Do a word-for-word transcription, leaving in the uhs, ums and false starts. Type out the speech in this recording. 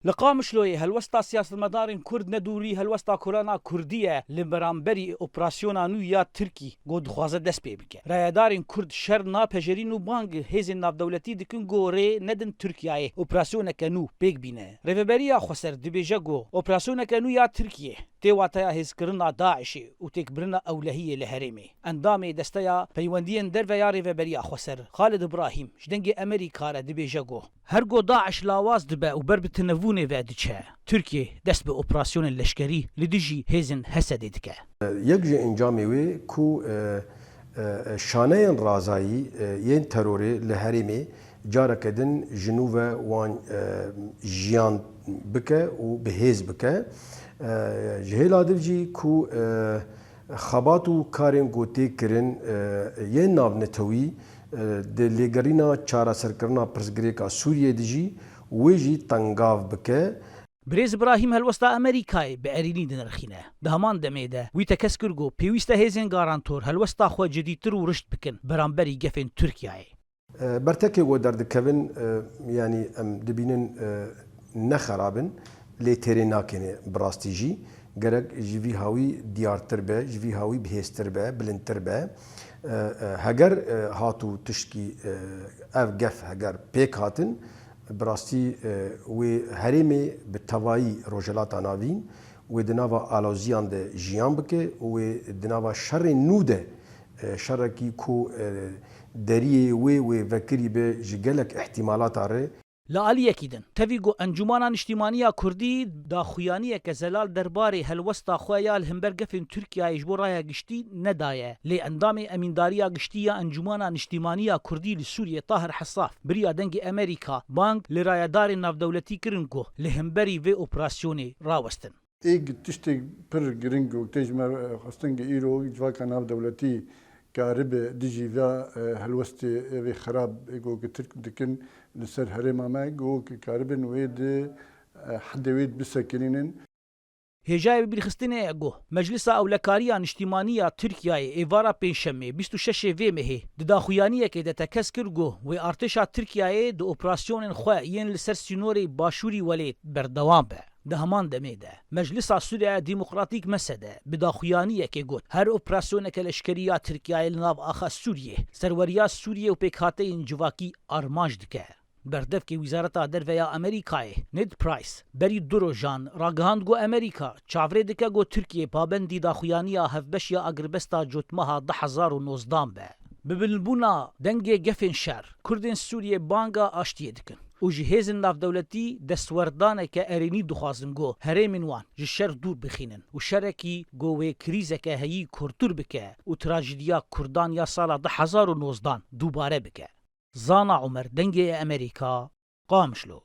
Li Qamişloyê helwesta siyasetmedarên Kurd ne dûrî helwesta Kurana Kurdî ye li beramberî operasyona nû ya Tirkî ku dixwaze dest pê bike. Rayedarên Kurd şer napejerîn û bang hêzên navdewletî dikin ku rê nedin Tirkiyeyê operasyoneke nû pêk bîne. Rêveberiya Xweser dibêje ku operasyoneke nû ya Tirkiyê tê wateya hêzkirina DAIŞê û têkbirina ewlehiyê li herêmê. Endamê Desteya Peywendiyên Derve ya Rêveberiya Xweser, Xalid Ibrahîm, ji Dengê Amerîka re dibêje ku, her ku DAIŞ lawaz dibe û ber bi tinevûnê ve diçe, Tirkiye dest bi operasyonên leşkerî li dijî hêzên Hesedê dike. Yek ji encamê wê ku, e, e, e, şaneyên razayî, e, yên terorê li herêmê careke din ji nû ve wan, e, jiyan bike û bi hêz bike. E, ji hêla din jî ku, e, xebat û karên ku tê kirin, e, yên navnetewî, e, di lêgerîna çareserkirina pirsgirêka Sûriyê de jî wê jî tengav bike. Birêz Ibrahîm helwesta Amerîkayê bi erênî dinirxîne. Di heman demê de wî tekez kir ku pêwîst e hêzên garantor helwesta xwe cidîtir û rişt bikin beramberî gefên Tirkiyeyê. E, bertekê ku derdikevin, e, yanî em dibînin, e, ne xerab in, lê têrê nakêne bi rastî jî. Gerek ji vî hawî diyartir be, ji vî hawî bihêztir be, bilindtir be. E, e, heger, e, hat û tiştkî, e, ev gef heger pêk hatin, bi rastî, e, wê herêmê bi tevayî Rojhilata Navîn, wê di nava aloziyan de jiyan bike û wê di nava şerên nû de, e, şerekî ku, e, deriyê wê wê vekirî be ji gelek îhtîmalata re. Li aliyekî din, tevî ku Encûmana Niştîmanî ya Kurdî daxuyaniyeke zelal derbarê helwesta xwe ya li hember gefên Tirkiyeyê ji bo raya giştî nedaye, lê endamê Emîndariya Giştî ya Encûmana Niştîmanî ya Kurdî li Sûriyê Tahir Hesaf biriya Dengê Amerîka bang li rayedarên navdewletî kirin ku li hemberî vê operasyonê rawestin. Êk tiştê pir giring û tê ji me xwestin ku îro civaka navdewletî karibe dijî vê, e, helwestê, e, vê xerab, e, ku Tirk dikin li ser herêma me, ku karibin wê di, e, hedê wê bisekinînin. Hêjayê bibîrxistinê ye ku Meclisa Ewlekariya Niştîmanî ya Tirkiyeyê êvara Pêncşemê bîst û şeş ê vê mehê di daxuyaniyekê de tekez kir ku wê artêşa Tirkiyeyê di operasyonên xwe yên li ser sînorê başûrî welêt berdewam be. Di heman demê de, Meclisa Sûriya Demokratîk, mesede, bi daxuyaniyekê got, her operasyoneke leşkerî ya Tirkiyeyê li nav axa Sûriyê, serweriya Sûriyê û pêkhateyên civakî armanc dike. Berdevkê Wizareta Derve ya Amerîkayê, Ned Price, berî du rojan ragihand ku Amerîka çavrê dike ku Tirkiye pabendî daxuyaniya hevbeş ya agirbesta Cotmeha du hezar û nozdan be. Bi bilindbûna dengê gefên şer, Kurdên Sûriyê banga aştiyê dikin û ji hêzên navdewletî destwerdaneke erênî dixwazin ku herêmên wan ji şer dûr bixînin û şerekî ku wê krîzeke heyî kûrtir bike û trajediya Kurdan ya sala du hezar û nozdan dubare bike. Zana Umer, Dengê Amerîka, Qamişlo.